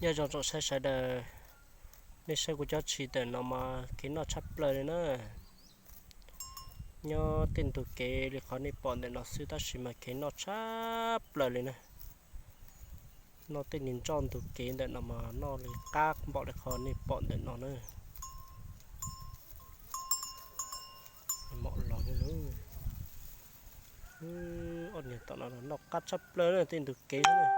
Nyob zoo tsoom saib sawv daws, nej saib kuv cov tshis ntawm no mas kheev noj tshaj plaws li na. Nyob tej ntug kev li qhov nej pom ntawm no xwb tab sis mas kheev noj tshaj plaws li na. Noj tej niag nroj ntug kev ntawm no mas noj li qab npaum li qhov nej pom ntawm no na. Ob niag tom no noj qab tshaj plaws na, tej ntug kev xwb na.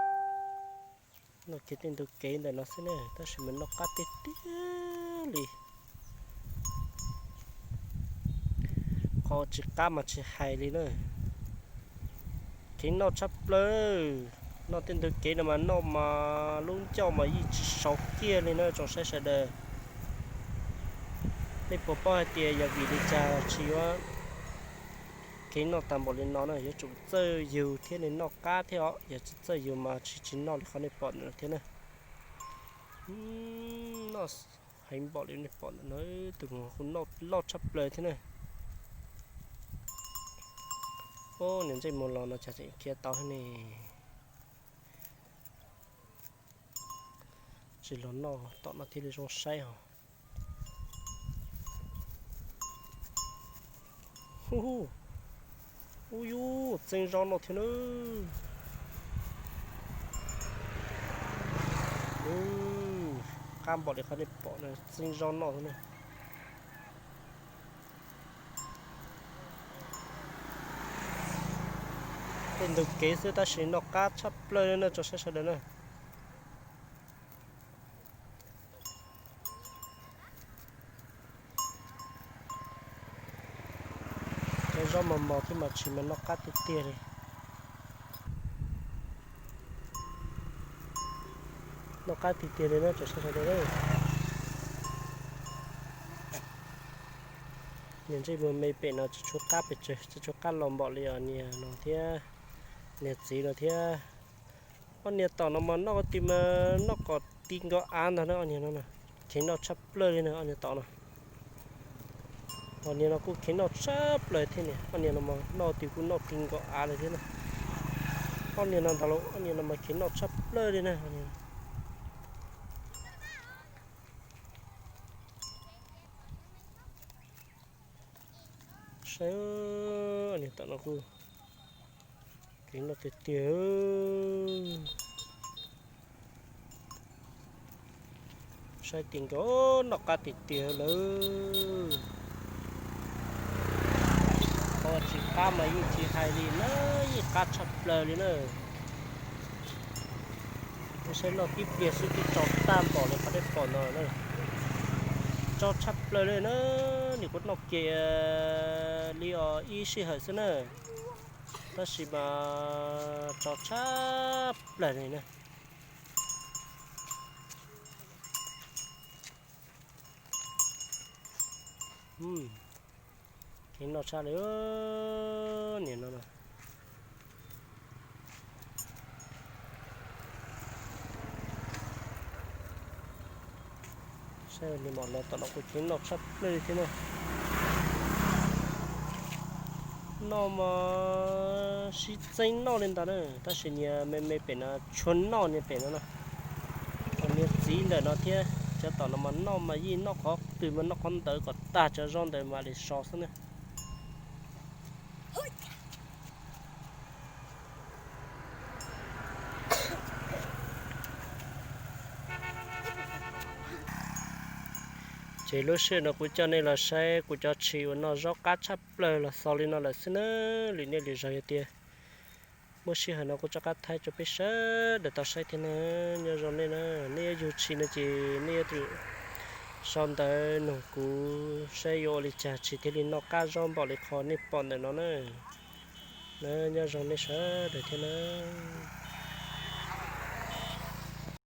Noj kiag tej ntug kev ntawm no xwb na tab sis mas noj qab tiag tiag li. Qhov tsis qab mas tsis hais li na. Kheev noj tshaj plaws. Noj tej ntug kev no mas noj mas lub ncauj mas yeej tsis sau kiag li na tsoom saib sawv daws. Nej puas paub hais tias yog vim li cas tsis yuav kheev noj tag npaum li no na, yuav tsum txawj yug thiab nws noj qab thiab os, yog tsis txawj yug mas tsis tsis noj li qhov nej pom ntawm no thiab na. Noj heev npaum li nej pom ntawm no, tus kuj noj loj tshaj plaws thiab na. Niag ntsej muag los no cas tseem khiav tau thiab ne. Tsis los noj tom no thiaj li zoo saib os. Hu, hu, ub yub, txeeb zaub noj thiab na. Qab npaum li qhov nej pom no, txeeb zaub noj thiab na. Tej ntug kev xwb tab sis noj qab tshaj plaws li na tsoom saib sawv daws na. Cov zaub mos mos thiab mas tshis mas noj qab tiag tiag li. Noj qab tiag tiag li na tsoom saib sawv daws. Niag ntsej muag me pem no tsis tshua qab pes tsawg, tsis tshua qab los npaum li os niag no thiab, niag txiv no thiab. Ob niag tom no mas noj ko tw mas noj kom ti nkaus av ntag na, ob niag no na. Kheev noj tshaj plaws li na ob niag tom no. Ob niag no kuj kheev noj tshaj plaws thiab niag, ob niag no mas noj ko tw kuj noj ti nkaus av li thiab na. Ob niag no ntag lauj, ob niag no mas kheev noj tshaj plaws li na. Saib, niag tom no kuj kheev noj tiag tiag. Saib ti nkaus, noj qab tiag tiag lawm. Qhov tsis qab mas yeej tsis hais li na, yeej qab tshaj plaws li na. Saib noj tib pliag xwb twb tso tag npaum li qhov nej pom no na. Tso tshaj plaws li na, nws kuj noj kiag li os ib sij hawm xwb na, tab sis mas tso tshaj plaws li na. Kheev noj tshaj li, niam no. Saib niam mom los tom no kuj kheev noj tshaj plaws li thiab na. Noj mas sib txeeb noj li ntawd na, tab sis niag me me pem no tshua noj niag pem no na. Ho niag txiv ntawm no thiab, cov tom no mas noj mas yeej noj qhov twg mas noj qhov ntawd kom tag cov zaub ntawd mam li so xwb na. Ces lub sij hawm no kuv coj nej los saib kuv cov tshis uas noj zaub qab tshaj plaws los xaus li no lawm xwb na. Lwm niaj lwm zaus yog tias muaj sij hawm no kuv rov qab thaij rau peb sawv daws tau saib thiab na. Nyob zoo nej na, nej yuav yug tshis no ces nej yuav tsum sau ntawv nug kuv saib yuav ua li cas tshis thiaj li noj qab zaub npaum li qhov nej pom ntawm no na. Na, nyob zoo nej sawv daws thiab na.